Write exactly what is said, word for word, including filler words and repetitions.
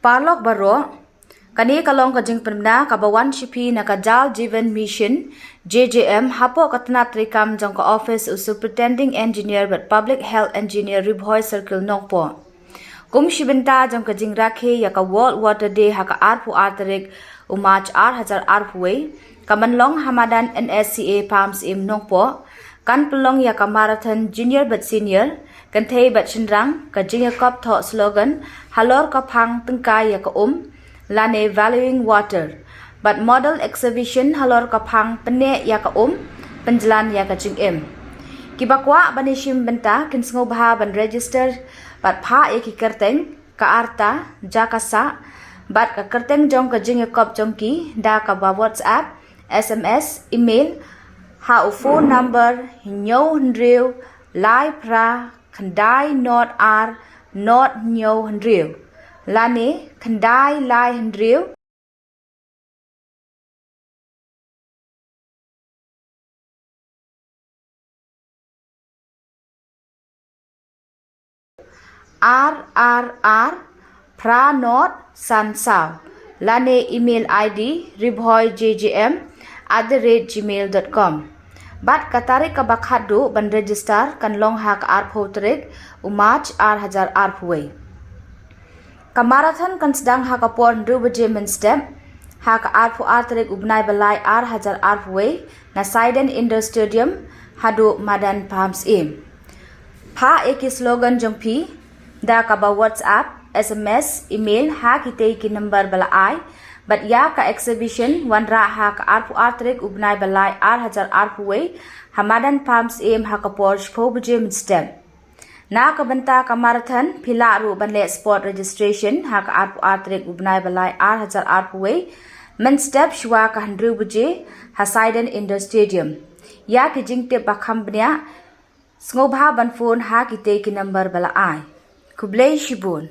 Paralok baroh, kane ka long ka jingpynbna kaba wan sha phi na ka Jal Jeevan Mission, J J M, hapoh ka tnat treikam jong ka office u Superintending Engineer bad Public Health Engineer, Ri Bhoi Circle, Nongpoh. Kum shi bynta jong ka jingrakhe ïa ka World Water Day ha ka arphew ar tarik u March ar hajar arphew wei, ka ban long ha madan N S C A Palm Syiem, Nongpoh, kan pynlong ïa ka marathon junior bad senior, kynthei bad shynrang, ka jingïakop thoh slogan, Halor ka phang tyngkai ïa ka um, lane Valuing Water, bad model exhibition, Halor ka phang pynneh ïa ka um, pynjlan ïa ka jingim. Kiba kwah ban ïashim bynta kin sngewbha ban register bad phah ïa ki kyrteng, ka arta, jaka sah, bad ka kyrteng jong ka jingïakop jong ki da kaba WhatsApp, S M S, email ha u phone number hynñiew hynriew lai phra khyndai nod ar nod hynñiew hynriew, lane khyndai lai hynriew ar ar ar phra nod san saw, lane email I D ribhoijjm at the rate gmail dot com. Bad ka tarik kaba khatduh ban register kan long ha ka arphew tarik u March ar hajar arphew wei. Ka marathon kan sdang ha ka por hynriew baje mynstep ha ka arphew ar tarik u bnai ba lai ar hajar arphew wei na Saiden Indoor Stadium haduh madan Palm Syiem. Phah ïa ki slogan jong phi da kaba WhatsApp, S M S, email ha kitei ki number ba la ai, bad ïa ka exhibition wanrah ha ka arphew ar tarik u bnai ba lai ar hajar arphew wei ha madan Palm Syiem ha ka por shiphew baje mynstep. Na ka bynta ka marathon phi lah ruh ban leh spot registration ha ka arphew ar tarik u bnai ba lai ar hajar arphew wei mynstep shuwa ka hynriew baje ha Saiden Indoor Stadium. Ïa ki jingtip ba kham bniah, sngewbha ban phone ha kitei ki number ba la ai. Khublei shibun.